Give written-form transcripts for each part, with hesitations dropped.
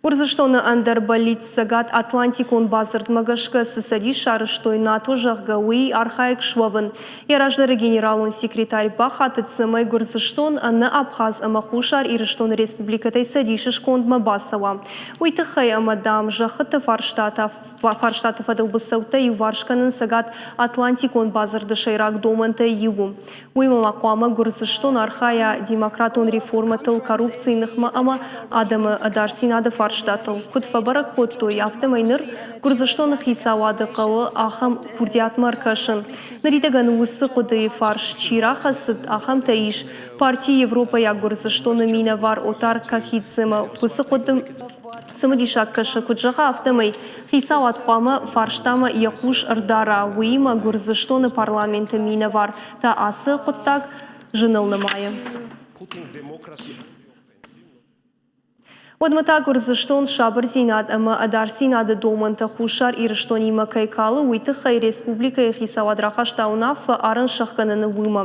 Гуырдзыстоны ӕндӕр бӕллиц Цӕгат Атлантикон бадзырдмӕ гӕсгӕ цы цӕдис сарӕзтой НАТО, зӕгъгӕ, уый архайӕг суӕвын. Йӕ раздӕры генералон секретарь бахатыд, цӕмӕй Гуырдзыстон ӕнӕ Абхаз ӕмӕ Хуссар Ирыстоны республикӕтӕй цӕдисы скондмӕ бацӕуа. Уый тыххӕй ӕмӕ, дам, зӕххыты фарстаты фӕдыл быцӕуттӕ иуварс кӕнын Цӕгат Атлантикон бадзырды сӕйраг домӕнтӕй иу у. Уыимӕ ма хъуамӕ Гуырдзыстон архайа демократон реформӕтыл, коррупцийы ныхмӕ ӕмӕ адӕмы ӕдасдзинады фарстатыл. Куыд фӕбӕрӕг кодтой, афтӕмӕй ныр Гуырдзыстоны хицауады хъӕуы ахӕм курдиатмӕ ӕркӕсын. Ныридӕгӕн уыцы хъуыдыйы фарс чи рахӕцыд, ахӕмтӕ ис. Парти Европӕйаг Гуырдзыстоны минӕвар Отар Кахидземӕ уыцы хъуыды цымыдисаг кӕсы, куыд зӕгъа, афтӕмӕй хицауад хъуамӕ фарстамӕ йӕ хъус ӕрдара, уыимӕ Гуырдзыстоны парламенты минӕвар та ацы хъуыддаг зыныл нымайы. Уӕдмӕ та Гуырдзыстон сабырдзинад ӕмӕ ӕдасдзинады домӕнтӕ Хуссар Ирыстонимӕ кӕй калы, уый тыххӕй республикӕйы хицауад рахаста уынаффӕ арӕн сӕхгӕныны уымӕ.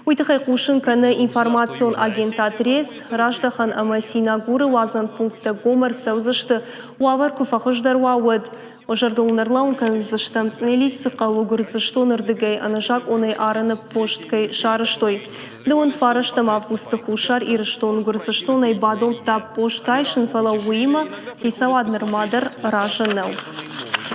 Уый тыххӕй хъусын кӕны информацион агентад РЕС. Раздӕхӕн ӕмӕ Синагуры уадзӕн пункттӕ гом ӕрцӕудзысты, уавӕр куы фӕхуыздӕр уа, уӕд. Уӕ зӕрдыл ын ӕрлӕууын кӕндзыстӕм, Цънелисы хъӕуы Гуырдзыстоны рдыгӕй ӕнӕзакъонӕй арӕны пост кӕй сарӕзтой. Дыууын фарӕстӕм августы Хуссар Ирыстон Гуырдзыстонӕй бадомдта пост айсын, фӕлӕ уыимӕ хицауад нырма дӕр разы нӕу.